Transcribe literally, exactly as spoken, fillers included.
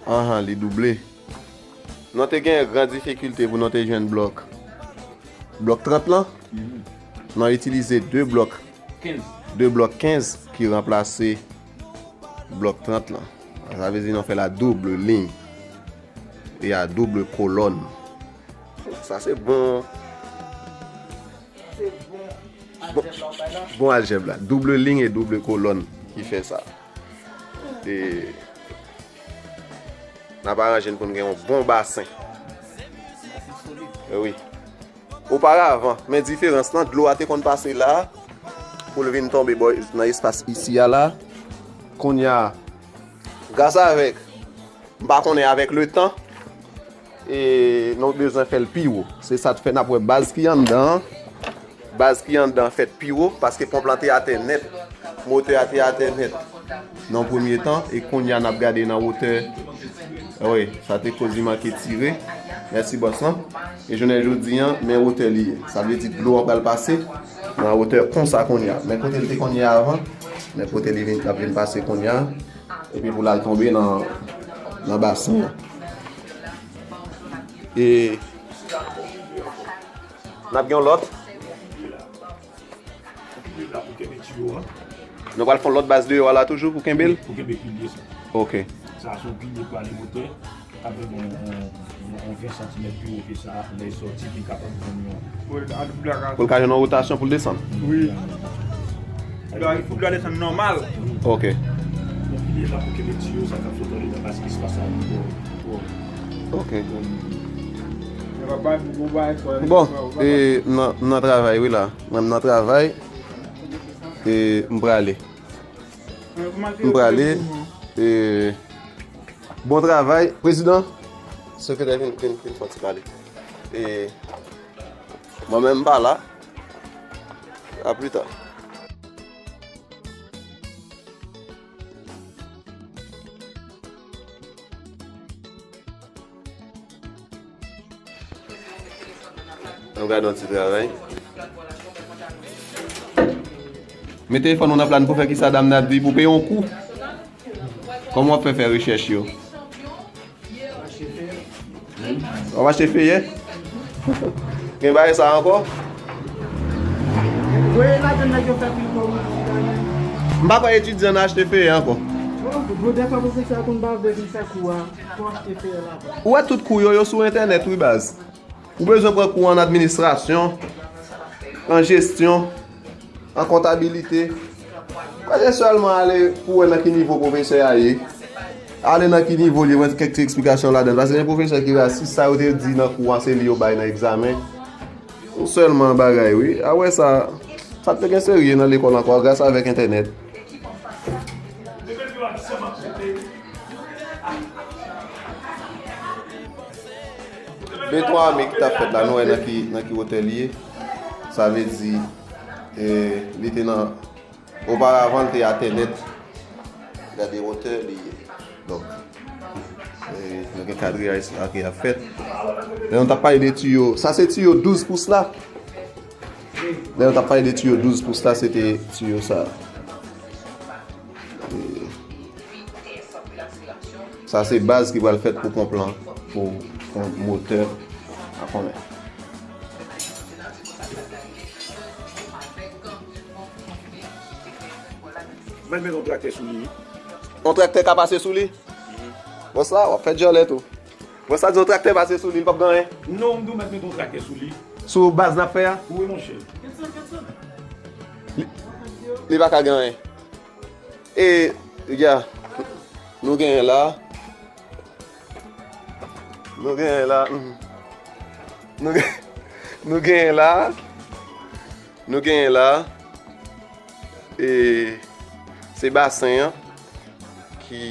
Anhan, li double. Nou te gen gran difikilte pou nou te jwenn blòk. Blòk trant lan? Nou itilize de blòk. De blòk kenz ki ranplase blòk trant lan. Sa vle di nou fè l a double liy e a double kolòn. Sa se bon. Bon, bon aljèb la. Double liy e double kolòn ki fè sa. E n ap aranje n pou n gen yon bon basen. E wi. Oparavan, men diferans lan, dlo a te konn pase la pou l vin tonbe bò nan espas isi a la. Kounye a, gras avèk, m pa konnen, avèk letan, e nou bezwen fè l pi wo. Se sa k fè n ap wè baz ki anndan an. Baz ki anndan fèt pi wo, paske ponp lan te atè nèt, motè a te atè nèt nan premye tan, e kounye a n ap gade nan wotè. Wi, sa te koz li manke tire. Mèsi bòs lan. E jounen jodi a, men wotè li ye. Sa vle di dlo an pral pase nan wotè konsa kounye a. Men kote l te konn ye avan, men kote li vin, ap vin pase kounye a, epi pou l al tonbe nan, nan basen an. E n ap gen yon lòt. Pou kenbe la, pou kenbe tiyo a. Nou pral fè yon lòt baz deyò a la toujou pou kenbe l? Pou kenbe pilye sa. Ok. Sa se yon pilye pou ale wotè. Avèk yon, yon, yon, yon ven santimèt pi wo ke sa, lè l sòti, li kapab jwenn yon. Pou l ka jwenn yon wotasyon pou l desann. Wi. Li dwe desann nòmal. Ok. Yon pilye la pou kenbe tiyo sa k ap sot andedan, paske espas la twò, twò. Ok. Bon, e, nan, nan travay, wi la. Mwen nan travay, e, m prale. M prale, e, bon travay, prezidan. Sekretè vin, vin, vin fè yon ti pale. E, mwen menm m pa la. A pli ta. Ann gade yon ti travay. Met telefòn ou nan plan pou fè kisa dam nan ap di pou peye yon kou. Kòman w ap fè fè rechèch yo? W ap achte feyè? Gen bagay sa ankò? Voye ladan nèg yo fè pil kòb. M pa kwè etidyan nan achte feyè ankò. Bon, dèfwa pwofesè a konn bave vin fè kou a. Ou wè tout kou yo, yo sou entènèt wi baz. Ou bezwen pran kou an administrasyon, an jesyon, an kontabilite. Pa se sèlman ale pou wè nan ki nivo pwofesè a ye. Ale nan ki nivo li, wè kèk ti eksplikasyon ladan l. Paske gen pwofesè ki rasis, sa yo te di nan kou an se li yo bay nan egzamen. Ou sèlman bagay wi. A wè sa, sa t te gen serye nan lekòl ankò, gras avèk entènèt. Beton ame ki t ap fèt la, nou wè nan ki, nan ki wotè li ye. Sa vle di, e, li te nan, oparavan, li te atè nèt. Gade wotè li ye. Donk, e, nou gen kadriyaj sa ki ap fèt. Lè nou t ap pale de tiyo, sa se tiyo douz pous la. Lè nou t ap pale de tiyo douz pous la, se te tiyo sa. E, sa se baz ki pral fèt pou ponp lan, pou ponp motè a konnen. Mwen met yon traktè sou li. Yon traktè ka pase sou li? Bon sa, w ap fè djòlè tou. Bon sa di yon traktè pase sou li, li p ap gen anyen. Non, m di w mèt met yon traktè sou li. Sou baz n ap fè a? Wi, monchè. Li, li pa ka gen anyen. E, ya, nou genyen la. Nou genyen la. Nou gen, nou genyen la. Nou genyen la. E, se basen an ki